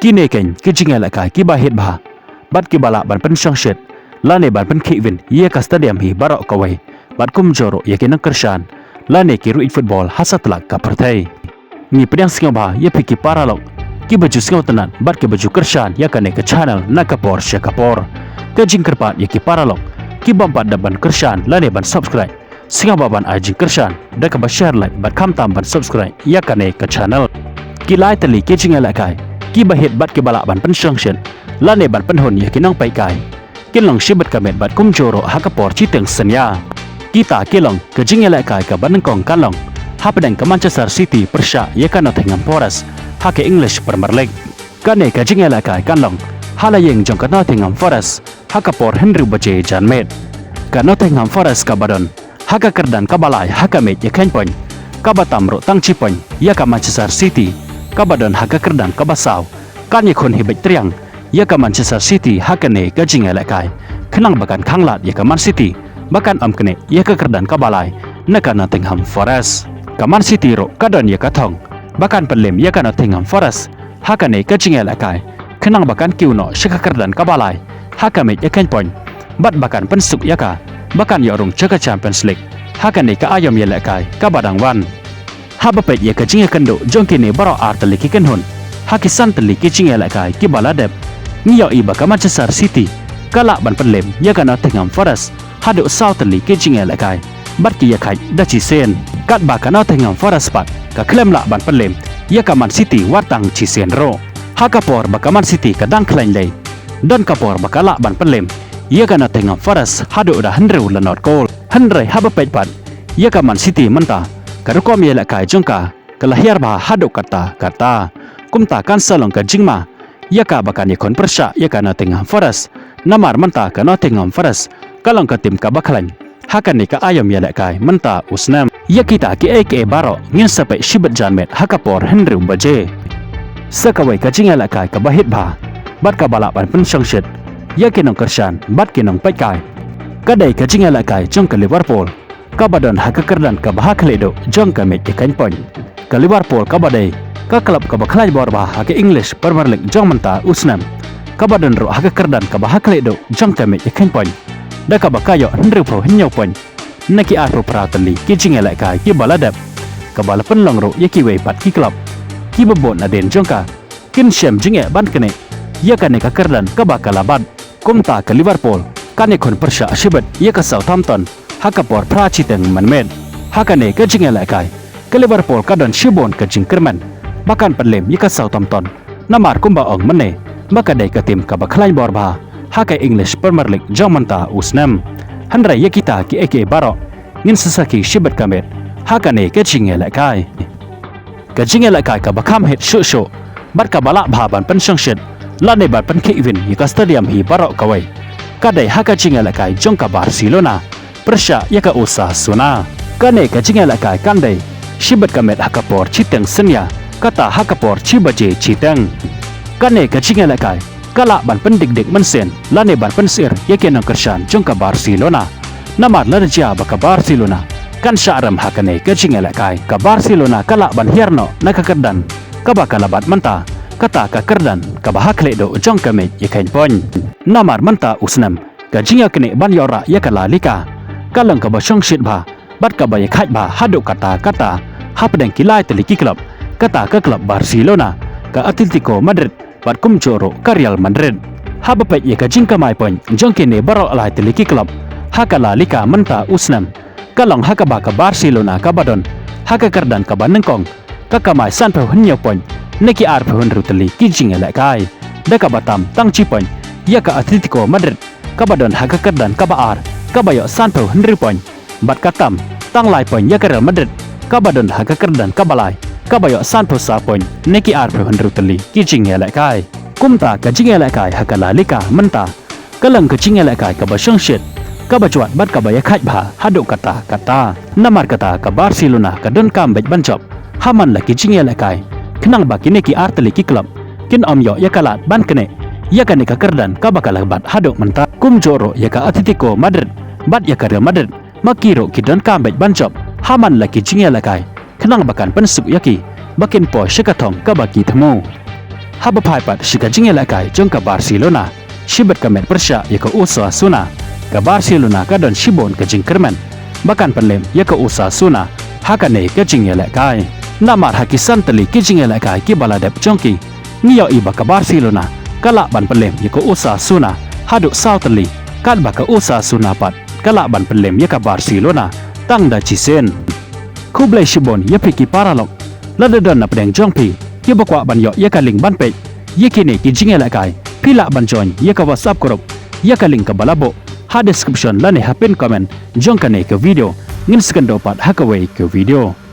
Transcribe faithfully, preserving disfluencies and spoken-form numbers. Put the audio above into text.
Kine keiñ ki jingïalehkai kiba hit bha bad kiba lah ban pynshongshit lane ban pynkhih win ïa ka stadium hi baroh kawei, bad kumjuh ruh ïa ki nongkyrshan lane ki ruh ïeit football ha satlak ka pyrthei. Ngi pdiang sngewbha ïa phi ki paralok kiba ju sngewtynnat bad kiba ju kyrshan ïa kane ka channel na ka por sha ka por. Ka jingkyrpad ïa ki paralok kibym pat dep ban kyrshan lane ban subscribe, sngewbha ban ai jingkyrshan da kaba share, like bad khamtam ban subscribe ïa kane ka channel. Ki lai tylli ki jingïalehkai kiba hit bad kiba lah ban pynshongshit lane ban pynhun ïa ki nongpeitkai kin long shibit ka miet bad kumjuh ruh ha ka por shiteng synñia. Kita ki long: ka jingïalehkai kaba nyngkong kan long hapdeng ka Manchester City pyrshah ïa ka Nottingham Forest ha ka English Premier League. Kane ka jingïalehkai kan long ha la ïing jong ka Nottingham Forest ha ka por hynriew baje janmiet. Ka Nottingham Forest kaba don ha ka kyrdan kaba lai ha ka miej ïakheiñ point, kaba tam ruh tang shi point ïa ka Manchester City kaba don ha ka kyrdan kaba saw, kan ïakhun hi beit triang ïa ka Manchester City ha kane ka jingïalehkai, khnang ba kan khanglad ïa ka Man City ba kan ym knieh ïa ka kyrdan kaba lai na ka Nottingham Forest. Ka Man City ruh ka don ïa ka thong ba kan pynlem ïa ka Nottingham Forest ha kane ka jingïalehkai, khnang ba kan kiew noh sha ka kyrdan kaba lai ha ka miej ïakheiñ point bad ba kan pynsuk ïa ka ba kan ïoh rung sha ka Champions League ha kane ka aïom ïalehkai kaba dang wan. Haba peit ïa ka jingïakynduh jong kine baroh ar tylli ki kynhun ha ki san tylli ki jingïalehkai kiba la dep, ngi ïohi ba ka Manchester City ka lah ban pynlem ïa ka Nottingham Forest haduh saw tylli ki jingïalehkai bad ki ïakhaid da shisien, katba ka Nottingham Forest pat ka khlem lah ban pynlem ïa ka Man City wat tang shisien ruh. Ha ka por ba ka Man City ka dang khlaiñ lei, don ka por ba ka lah ban pynlem ïa ka Nottingham Forest haduh da hynriew la nod kol. Hynrei haba peit pat ïa ka Man City mynta, ka rukom ïalehkai jong ka ka la hiar bha haduh katta katta. Kumta kan sa long ka jingma ïa ka ba kan ïakhun pyrshah ïa ka Nottingham Forest, namar mynta ka Nottingham Forest ka long ka tim kaba khlaiñ ha kane ka aïom ïalehkai mynta u snem. Ïa kita kiei kiei baroh ngin sa peit shibit janmiet ha ka por hynriew baje. Sa kawei ka jingïalehkai kaba hit bha bad kaba lah ban pynshongshit ïa ki nongkyrshan bad ki nongpeitkai, ka dei ka jingïalehkai jong ka Liverpool kaba don ha ka kyrdan kaba ha khlieh duh jong ka miej ïakheiñ point. Ka Liverpool kaba dei ka club kaba khlaiñ bor bha ha ka English Premier League jong mynta u snem, kaba don ruh ha ka kyrdan kaba ha khlieh duh jong ka miej ïakheiñ point, da kaba ka ïoh hynriewphew hynñiew point na ki arphew phra tylli ki jingïalehkai kiba la dep, kaba la pynlong ruh ïa kiwei pat ki club kiba bud nadien jong ka kin shem jingeh ban knieh ïa kane ka kyrdan kaba ka la bat. Kumta ka Liverpool kan ïakhun pyrshah shibit ïa ka Southampton ha ka por phra shiteng mynmiet. Ha kane ka jingïalehkai, ka Liverpool ka don shibun ka jingkyrmen ba kan pynlem ïa ka Southampton, namar kumba ong mynne ba ka dei ka tim kaba khlaiñ bor bha ha ka English Premier League jong mynta u snem. Hynrei ïa kita kiei kiei baroh ngin sa sakhi shibit ka miet ha kane ka jingïalehkai. Ka jingïalehkai kaba kham hit shuh shuh bad kaba lah bha ban pynshongshit lane ban pynkhih win ïa ka stadium hi baroh kawei, ka dei ha ka jingïalehkai jong ka Barcelona pyrshah ïa ka Osasuna. Kane ka jingïalehkai kan dei shibit ka miet ha ka por shiteng synñia, kata ha ka por shi baje shiteng. Kane ka jingïalehkai ka lah ban pyndikdik mynsiem lane ban pynsyier ïa ki nongkyrshan jong ka Barcelona, namar lada jia ba ka Barcelona kan shah rem ha kane ka jingïalehkai, ka Barcelona ka lah ban hiar noh na ka kyrdan kaba ka la bat mynta, kata ka kyrdan kaba ha khlieh duh jong ka miej ïakheiñ point. Namar mynta u snem ka jingïaknieh ban ïoh rah ïa ka La Liga ka long kaba shongshit bha bad kaba ïakhaid bha haduh katta katta hapdeng ki lai tylli ki club, kata ka club Barcelona, ka Atletico Madrid bad kumjuh ruh ka Real Madrid. Haba peit ïa ka jingkamai point jong kine baroh lai tylli ki club ha ka La Liga mynta u snem, ka long ha kaba ka Barcelona kaba don ha ka kyrdan kaba nyngkong ka kamai sanphew hynñiew point na ki arphew hynriew tylli ki jingïalehkai, da kaba tam tang shi point ïa ka Atletico Madrid kaba don ha ka kyrdan kaba ar kaba ïoh sanphew hynriew point, bad ka tam tang lai point ïa ka Real Madrid kaba don ha ka kyrdan kaba lai kaba ïoh sanphew saw point na ki arphew hynriew tylli ki jingïalehkai. Kumta ka jingïalehkai ha ka La Liga mynta ka long ka jingïalehkai kaba shongshit, kaba jwat bad kaba ïakhaid bha haduh katta katta. Namar kata ka Barcelona ka donkam beit ban jop ha man la ki jingïalehkai, khnang ba kine ki ar tylli ki club kin ym ïoh ïa ka lad ban knieh ïa kane ka kyrdan kaba ka la bat haduh mynta. Kumjuh ruh ïa ka Atletico Madrid bad ïa ka Real Madrid, ma ki ruh ki donkam beit ban jop ha man la ki jingïalehkai, khnang ba kan pynsuk ïa ki ba kin poi sha ka thong kaba ki thmu. Haba phai pat sha ka jingïalehkai jong ka Barcelona shibit ka met pyrshah ïa ka Osasuna, ka Barcelona ka don shibun ka jingkyrmen ba kan pynlem ïa ka Osasuna ha kane ka jingïalehkai. Namar ha ki san tylli ki jingïalehkai kiba la dep jong ki, ngi ïohi ba ka Barcelona ka lah ban pynlem ïa ka Osasuna haduh saw tylli, katba ka Osasuna pat ka lah ban pynlem ïa ka Barcelona tang da shisien. Khublei shibun ïa phi ki paralok, lada don na pdeng jong phi kiba kwah ban ïoh ïa ka link ban peit ïa kine ki jingïalehkai, phi lah ban join ïa ka WhatsApp group ïa ka link kaba la buh ha description lane ha pin comment jong kane ka video. Ngin sa ïakynduh pat ha kawei ka video.